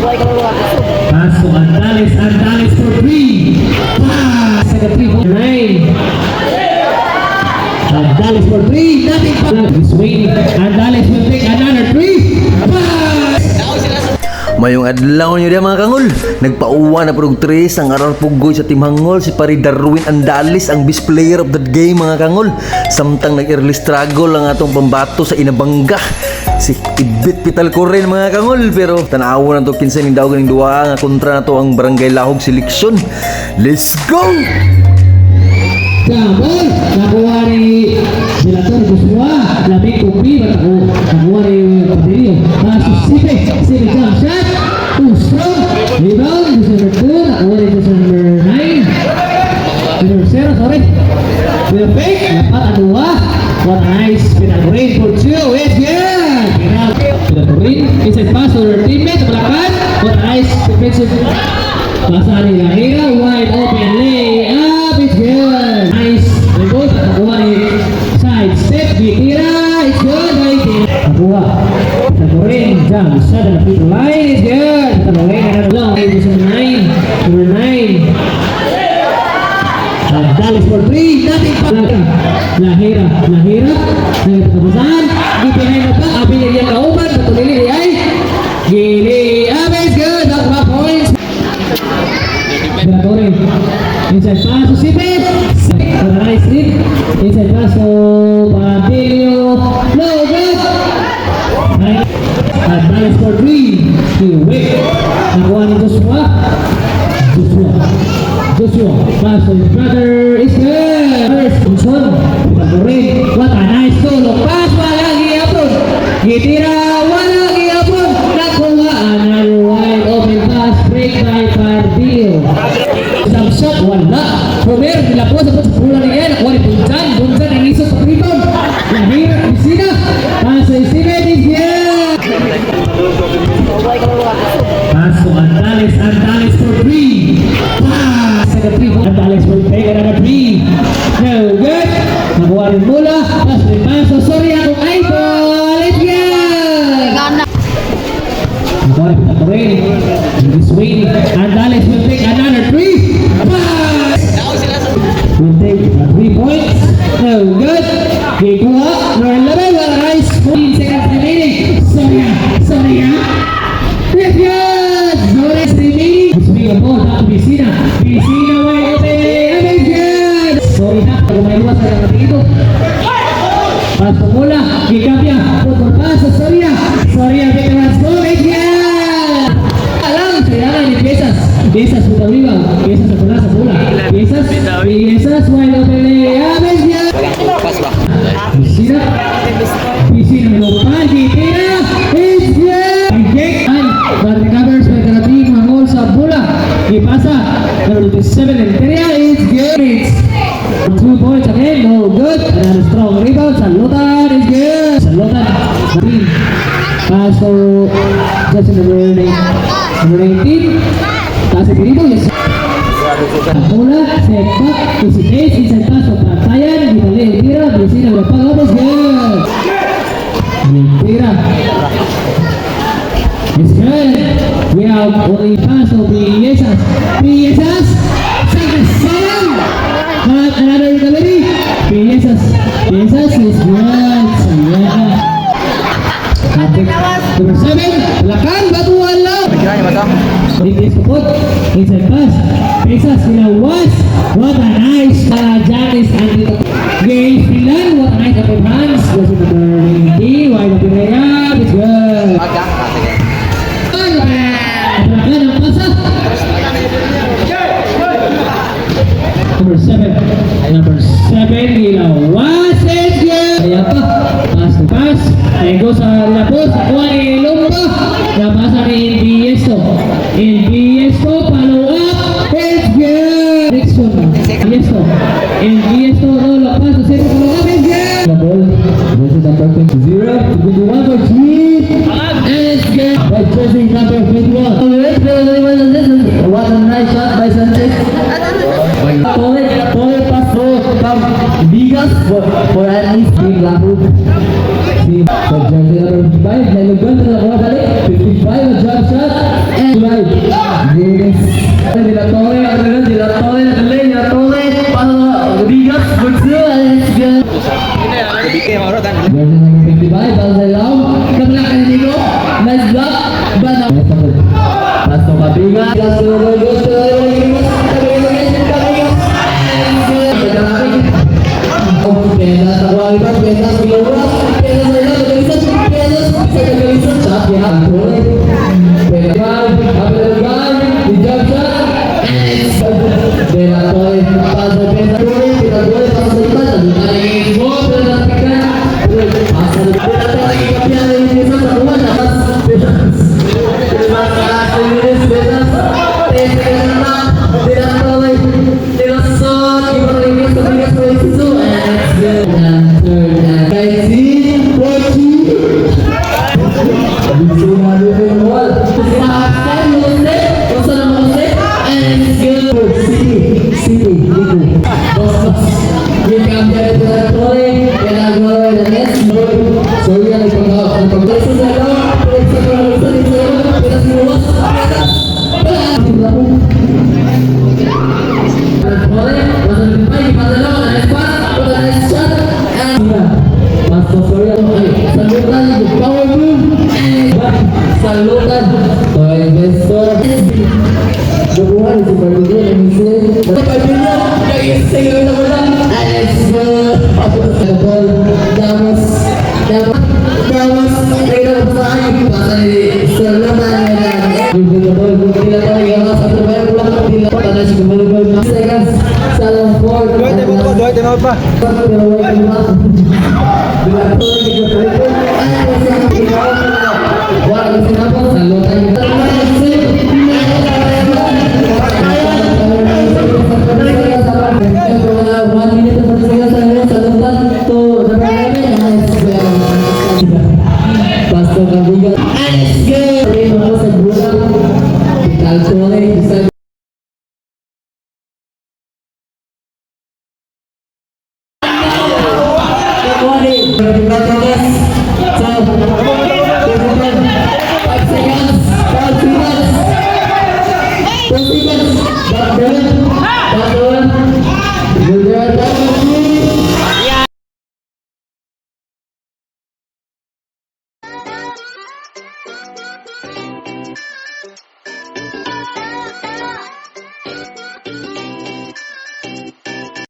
Pass to Andales. Andales for three. Pass. Second three. Nine. Andales for three. Nothing pa. He's waiting. Andales will take another three. Pass. Mayong adlaw niyo diha, mga kangol. Nagpauwa na pud og tres ang aral pugoy sa Team Hangol, si pare Darwin Andales, ang best player of the game, mga kangol. Samtang nag-early struggle ang atong pambato sa Inabanga, si Ibit Pital ko rin, mga kangol, pero tanawa na to kinsa ning daog ning duha nga kontra na to ang Barangay Lahog Selection. Let's go! Double. Nakuha ni Delator Joshua. Lamig kumpi. Ba't ako? Nakuha ni Pabilio. Pass to Sipe. Sipe jump shot. Too strong. Rebound. This number 2. Nakuha ni this number 9. Number 0, sorry. With a fake. Dapat ang duha. What a nice. Pinagurin for two. It's good. Pinagurin. Inside pass to her teammate. Balakan. What a nice defensive. Pasa ni Lahira. Wide open lay up. It's good. Nice. Rebound. Nakuha ni side step. Gitira. It's good. Right. Nakuha. Pinagurin. Jump shot on the free line. It's good. Pinagurin. Another long. This is 9. Number 9. Andales for three, nothing pa. Lahira, Lahira, nagkatapusan, gipihay na pa, abi niya kauban, patulili ay, Gili, Abe is good, back back points. Velatore, inside pass to Sipit, for a nice lead, inside pass to Pabilio, no good. Andales for three, wait, nakuha ni Joshua, Joshua, Joshua, pass to his brother, is good! First, Johnson, Pinagurin, what a nice solo pass, wala gihapon, gitira, wala gihapon, nakuha, another wide open pass, break by Pardillo. Jump shot, wala. Homer, nilapos, sa pula niya, nakuha ni Bunjan, Bunjan, ang isot sa rebound, Lahira, Isina, pass to Steven, is good! Pass to Andales, Andales for three. Pass! Second three. Andales will take another three. No good. Nakuha rin mula. Pass to Paso. Sorry, akong idol. It's good! Nakuha rin Pitagorin. He's waiting. Andales will take another three. Pass! Will take 3 points. No good. Kikuha. Number 11. What a nice 14 seconds remaining. Soria. Soria. It's good! Flores remaining. Swing the ball back to Vicina. Vicina wide open. And it's good! Sorry na. Gumayluwas na lang dito. Pass to Mula. Gikambya. Football pass to Soria. Soria veterans goal. It's good! Alam. Kailangan ni Piezas. Piezas with the rebound. Piezas sa bola sa bola. Piezas. Piezas wide open. Layup. It's good! Vicina. Vicina Milopan. Gitira. It's good! Jake. But recovers by Karating. Mangol sa bola. Ipasa. Number 27. Enteria. It's good. It's 2 points again. No good. Another strong rebound. Salutan is good. Salutan. Pass to jersey number 9, number 19. Pass to Quirito. Yes. Bola. Set back. Easy pace. Inside pass to Patayan. Gitali. Tira. Vicina. Berapa Lopez. Good. Tira. It's good. We have only pass to Piezas. Piezas. Second seven. But another recovery. Piezas. Piezas is good. Sayang. Number 7. Lakan. Batuan lang. Litis kupot. Inside pass. Piezas. Sinawas. What a nice Janice andito. Gay Filan. What a nice open hands. Goes to number 19. Wide open layup. It's good. Atrakan ang pasa. Number 7. Number 7, Gilawas. It's good. Kaya pa. Pass to pass. And go sa lapos. Nakuha ni Lumba. Napasa ni Indiesto. Indiesto, follow up. It's good. Dixon. Indiesto. Indiesto, no look pass to center. Follow up. It's good. The ball. This is number 20. 0 to 21 for three. And it's good. By jersey number 21. What a nice shot by Sanchez. Tole, Tole pass to from Bigas for at least Team Lahug. Si sa jersey number 55, nailugan na nakuha balik. 55, a jump shot. And De La Torre, De La Torre, De La Torre, para Bigas for two, and it's good. Version number 55, pass sa ilaw. Kabila kay Nico. Nice block. Bana. Pass to Kabigas. Pass to Bigas. Kabigas. Kabigas. And good. Penas sa kuha, Penas Gloras, Penas sa ilaw, Tagalisan, Penas sa Tagalisan, shot, yeah, Penas, Abel, the jump shot, and De La Torre, pass sa Penas, De La Torre, pass sa Penas, Penas, Penas, pass sa De La Torre, Penas, Penas, sa kuha, Penas, Penas, Penas, Penas, Penas, De La Torre, De La Sol, and it's good. And third and 19, 40. And it's good. City, City, Nico. Boss, boss. Here comes De La Torre, De La Torre, the next So yan, nagpag sa ilaw, sa sa sa sa Torre, nice pass, what a nice shot, and pass to Soria, salutan, power move, and salutan, Torre Investor, Dukuhan si Parbilla, nag-isip, Parbilla, nag-isip na wala, and it's good, the ball, Damos, Damos, Damos, nakita ko sa akin, pasa ni Salutan, the ball, tila talaga, sa 5 seconds, 7, 4, Duay, time out pa. Pero wala ka naman. Wala ka sinapon, salutan. 1 minute and 40 seconds, salutan to number 11. Pastor Kabigat.